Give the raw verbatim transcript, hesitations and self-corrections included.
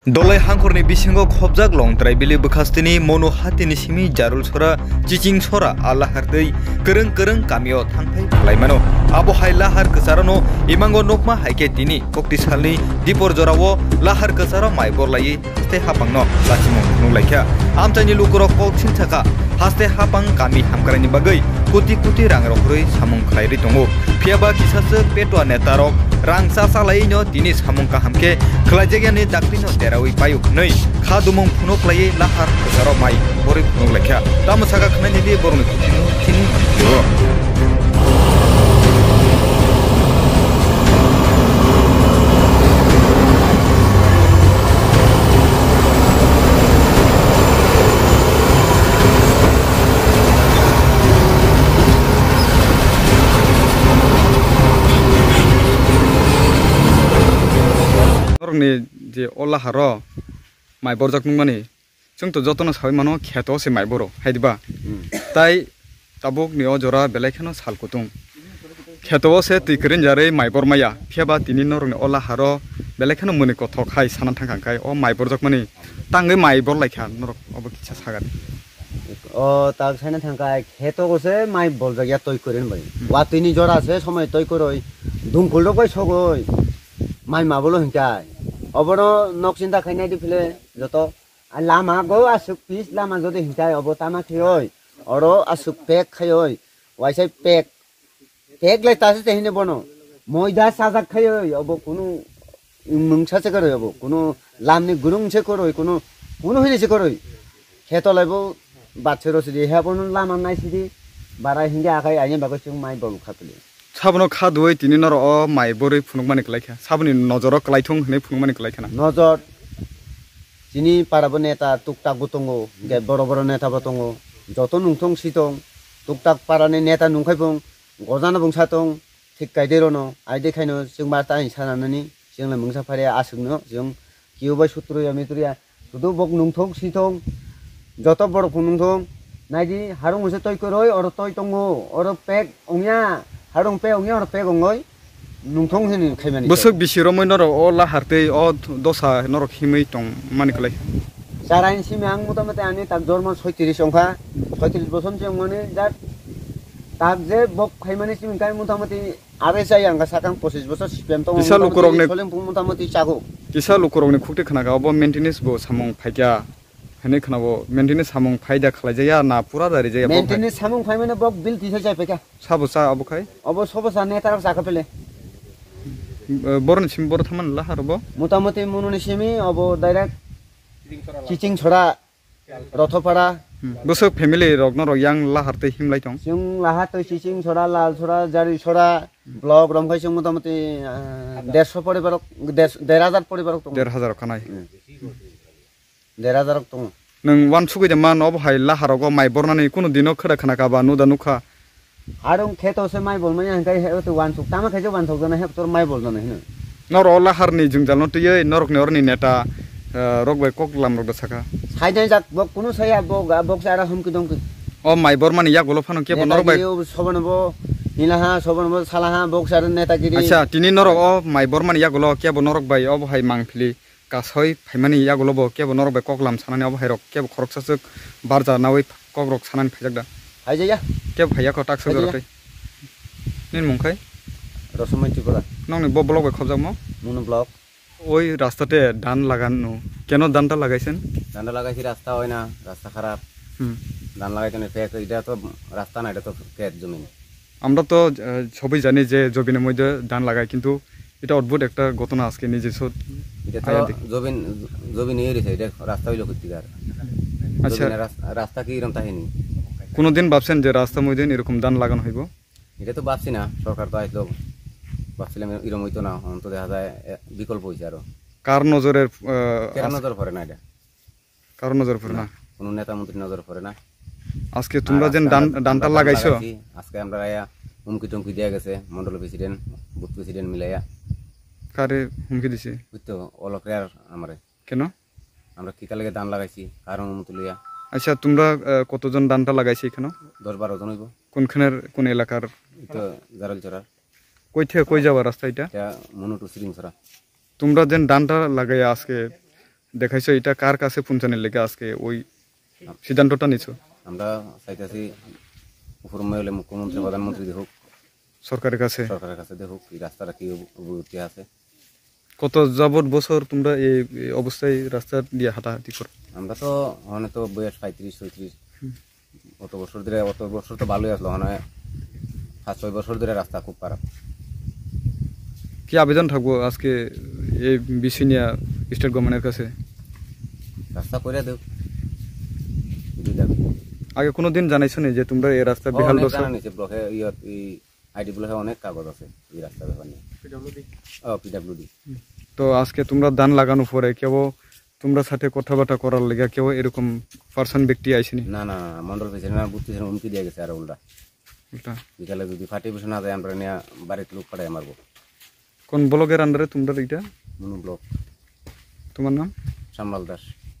Dolai hangkhorni bisingo khobjak Longtrai bili bwkhastini Monu hatini simi Jarul sora, Chiching sora, a lahar twi kwrwng kwrwng kamio thangphai khlai mano. Abo hai lahar kwcharono imango nukma hai khe tini kokti salni dipor jorao lahar kwcharo mai borlaiwi haste hapangno lachimung phunuk laikha. Amchaini lukurok kok singsa kha, haste hapang kami hamkraini bagwi koti koti rang rohorwi samung khlai rwi tongo. Phiya ba kisa swk Petua netarok rang cha cha laiwi no tini samung kaham khe khlaijakya ni dakti no derawi paio hwnwi kha dumung phunuk laiwi lahar kwcharo mai borwi phunuk laikha. Tamo saka khwnai nidi borokni khukti no chini hamkhe o. Norokni je o laharo mai borjak nukmani, chwng to jotono saui mano kheto se mai boro, hai diba? Hmm. Tai tabukni o jora belai kheno sal kutung. Kheto o se twi kwrwng jarwi mai bor maya, phiya ba tini norokni o laharo belai kheno mwnwi kothok hai sana thang kha, khai o mai borjak mani tangwi mai bor lai kha norok obo kisa saga di. O tak sana thang kha kheto o se mai boljak ya twi kwrwng bai. Hmm. Watwi ni jora se somoi twi kwrwi dungkul rok bai sogwi mai ma bolo hinkai. Obono nok chinta khainai di phile joto. A lama go aswk pis lama jodi hintai obo tama khiyoi. Oro aswk pek khayoi. Waisai pek. Pek lai tasi te hine bono. Moida sajak khayoi obo kunu mungsa se koroi obo. Kunu lamni gurung se koroi kunu kunu hini se koroi. Kheto lai bo batse rosi di he bono lama nai sidi. Bara hinge akai ayen bago chung mai bol khapili. Sabono kha duwi tini norok o mai borwi phunukmani kwlai kha. Saboni nojoro kwlai thung hwnwi phunukmani kwlai khana. Nojor chini para bo neta tuktak bo tongo, hwnkhe boro boro neta bo tongo. Joto nungthong sitong, tuktak para ni neta nungkhai bung, gojana bung satong, thik kaide rono, aide khaino chwng ba ta hinsa nanani, chwng le mungsa pharia aswkno, chwng kiyo bai sutro ya mitro ya. Sudu bok nungthok sithong, joto borok nungthong. Naidi harung se toi koroi, oro toi tongo, oro pek ongya, harung pek ongya, oro pek ongoi. Nungthong hini khaimani. Bwswk bisi romwi norok o lahar tei o dosa norok himwi tong mani kwlai. Charaini simi ang motamoti ani tak jormo soitris ongkha, soitris bosom se ongmani jat tak je bok khaimani simi kai motamoti Are chaya ang sakang pochis bosor C P M tongo, kisa motamoti lukurokni, Solengpung motamoti chago. Kisa lukurokni khukti khna kha, obo maintenance bo samung phaikya hwnwi khna bo, maintenance samung phaida khlaijaya na pura da rijaya bo hai? Maintenance samung phaimano bok bill tisa chai phaikha. Sabo cha abo khai? Obo sobo cha netarok chakha pele. Eh, boroni simi boro thamani lahar bo? Motamoti mononi simi obo direct Chiching Chora. Rothopara. Hmm. Bwswk family rok norok yang lahar tei himlai tong? Chwng lahar tei Chiching Sora, Lal Sora, Jari Sora, block romkhai chwng motamoti, ah, derso poribarok, der, der hajar poribarok tongo. Der hajar kanai. Hmm. Der hajarok tongo. Nwng wansugwi de man obo hai laharogo mai bornani kunu dino khwra khna kha ba nuda nukha. Harung kheto se mai bol manya hwnkhe he to wansuk tama khe je wansuk jana he tor mai bol jana hino. Noro o laharni jwngjal no twiwi norokni oroni neta, eh, rok bai kok lam rok da saka. Sainai jak bok kunu saya bok, ah, bok se ara humki domki. O mai bormani yagulo phano kebo norok bai. Neta giri o sobono bo hila ha, sobono bo sala ha, bok se ara neta giri. Acha, tini norok o mai bormani yagulo kebo norok bai obo hai mangpili. Kasoi phaimani yagulo bo kebo norok bai kok lam sanani obo hai rok kebo khoroksa swk barja nawi kok rok sanani phaijak da. Phaijaya. Kebo phaiya kho tak Phaijaya. Sojoro tei. Nini mung khai? Rosomai Tripura. Nokni bo block bai khobjakmo? Munu block. Oi rasta te dan lagan no. Keno dan ta lagaisen? Dan ta lagaisi rasta oi na, rasta kharap. Hmm. Dan lagai tene pek, ida to rasta na, ida to khet jomin. আমরা তো, আহ, সবই জানি যে জবিনের মধ্যে ধান লাগায়, কিন্তু এটা অদ্ভুত একটা ঘটনা আজকে নিজে সো-, এটা তো আয়া দেখ- জবিন, জবিন ইয়ে রয়েছে, এটা রাস্তা হইলো কোথেকে আর? আচ্ছা। জবিনের রাস-, রাস্তা কি এরকম তাহিনি? কোনোদিন ভাবছেন যে রাস্তার মধ্যে এরকম ধান লাগানো হইব? এটা তো ভাবছি না, সরকার তো আসলো, ভাবছিলাম এরকম হইতো না, অন্তত দেখা যায়, এ, বিকল্প হইছে আরো। কার নজরের, আহ, কারো আস- নজর পড়ে না এটা। কারো নজর পড়ে না? না, কোনো নেতা মন্ত্রীর নজর পড়ে না। আজকে আর তোমরা আজকে যেন আমরা, ডান-, আমরা ডানটা ডান লাগাইছো? লাগাইছি, আজকে আমরা আয়া হুমকি টুমকি দেয়া গেছে, মন্ডল প্রেসিডেন্ট, বুথ প্রেসিডেন্ট মিলাইয়া। কারে হুমকি দিছে? ওই তো অলকরে আর আমারে। কেন? আমরা কি কালকে ধান লাগাইছি, কার অনুমতি লইয়া? আচ্ছা, তোমরা, আহ, কতজন ডানটা লাগাইছে এখানে? দশ বারো জন হইব। কোনখানের, কোন এলাকার? এই তো জারলচড়ার। কই থেকে কই যাওয়ার রাস্তা এটা? এটা মনুটু সিরিংছড়া। তোমরা যেন ডানটা লাগাইয়া আজকে দেখাইছো, এটা কার কাছে পৌঁছানোর লেগে আজকে ওই সিদ্ধান্তটা নিছো? আমরা চাইতেছি উপর মহলে মুখ্যমন্ত্রী, প্রধানমন্ত্রী দেখুক, সরকারের কাছে। সরকারের কাছে দেখুক এই রাস্তাটা কি অব-, অবস্থা আছে। কত যাবত বছর তোমরা এই, এই অবস্থায় রাস্তা দিয়ে হাঁটাহাঁটি করো? আমরা তো ওখানে তো বয়স পঁয়ত্রিশ, ছয়ত্রিশ। হুম। অত বছর ধরে, অত বছর তো ভালোই আসলো, মানে পাঁচ ছয় বছর ধরে রাস্তা খুব খারাপ। কি আবেদন থাকবো আজকে এই বিষয় নিয়ে স্টেট গভর্নমেন্টের কাছে? রাস্তা করে দেও। দুই দাবি। আগে কোনো দিন জানাইছো নি যে তোমরা এই রাস্তা ও, বেহাল অনেক দশা? জানা নিছে, ব্লকে, ইয়ে, এই আইডি ব্লকে অনেক কাগজ আছে এই রাস্তার ব্যাপার নিয়ে। পিডব্লিউডি। ও, পিডব্লিউডি। তো আজকে তোমরা ধান লাগানোর পরে কেউ তোমরা সাথে কথাবার্তা করার লেগে কেউ এরকম পার্সন ব্যক্তি আইসেনি? না, না, না, মন্ডল প্রেসিডেন্ট আর বুথ প্রেসিডেন্ট হুমকি দিয়ে গেছে আর উল্টা। উল্টা? বিকালে যদি ফাটি বসে না যায়, আমরা নিয়ে বাড়িতে লোক পাঠাই মারবো। কোন ব্লকের আন্ডারে তোমরা এটা? মনু ব্লক। তোমার নাম? শ্যামলাল দাস।